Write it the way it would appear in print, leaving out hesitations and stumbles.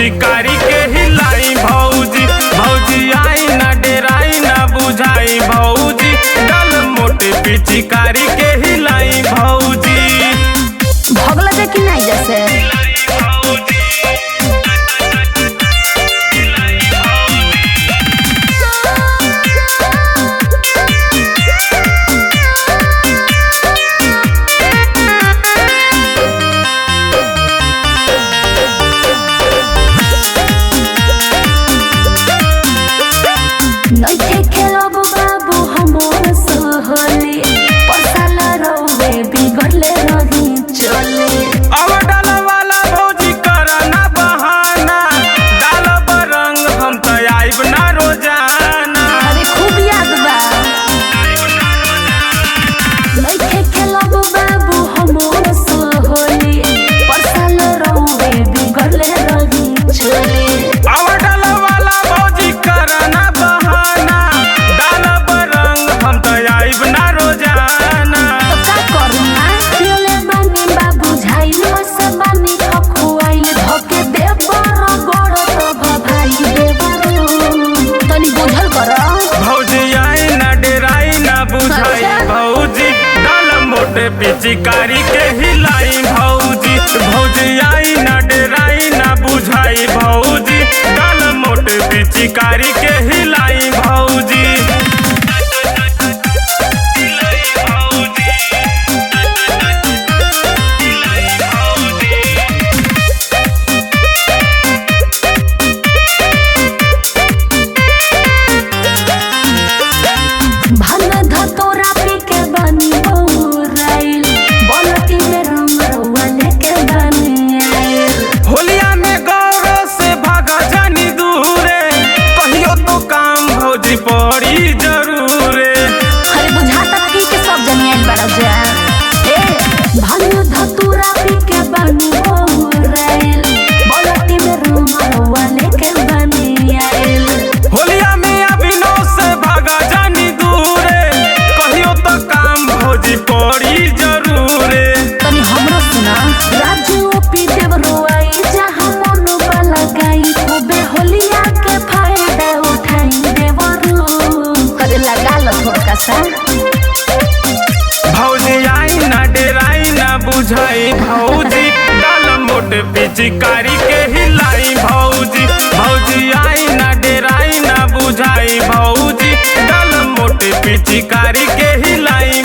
पिचकारी के हिलाई भौजी। भौजी आई ना डेराई ना बुझाई भौजी, डाल मोटे पिचकारी के हिलाई भौजी। भगला जा कि नहीं जैसे नइखे खेलब बाबू हमर सहले, पसाला रौवे बिगड़ले रही चले। अब डाल वाला भौजी कर ना बहाना, डालब रंग हम त आइब ना रोजाना। अरे खूब याद बा। नइखे खेलब बाबू हमर सहले, पसाला रौवे बिगड़ले रही चले। अब डाल वाला भौजी कर ना बहाना, डालब रंग हम त आइब ना रोजाना। तो का करू ना पियले बानी बाबू झाइल से बानी खखुआइल धके देवर गोड़ तो भभाई देवर। तनी बुझल कर। भौजी आई ना डेराई ना बुझाई भौजी, डाल मोटे पिचकारी के हिलाई भौजी। भौजी आई ना डेराई ना बुझाई भौजी, डाल मोटे पिचकारी के हिलाई भौजी। भंग धतोरा पी के बानी बौराइल, बलटी में रंग रउआ लेके बानी आइल। होलिया में गौरव से भागा जानी दूरे, कहियो तो काम भौजी पड़ी जरूरे। अरे बुझाता पी के सब जनी आइल बड़ा जा। ए भंग धतूरा पी के बानी बौराइल, बलटी में रंग रउआ लेके बानी आइल। होलिया में अभिनव से भागा जानी दूरे, कहियो तो काम भौजी पड़ी जरूरे। तनी हमरो सुना। राजू ओपी देवरो आई जहाँ मन वाला गाई, खूबे होलिया के फायदा उठाई देवरो। अरे लगा लो थोड़ा सा। भौजी आई ना डेराई ना बुझाई भौजी, डाल मोटे पिचकारी के हिलाई भौजी। भौजी आई ना डेराई ना बुझाई भौजी, डाल मोटे पिचकारी के हिलाई।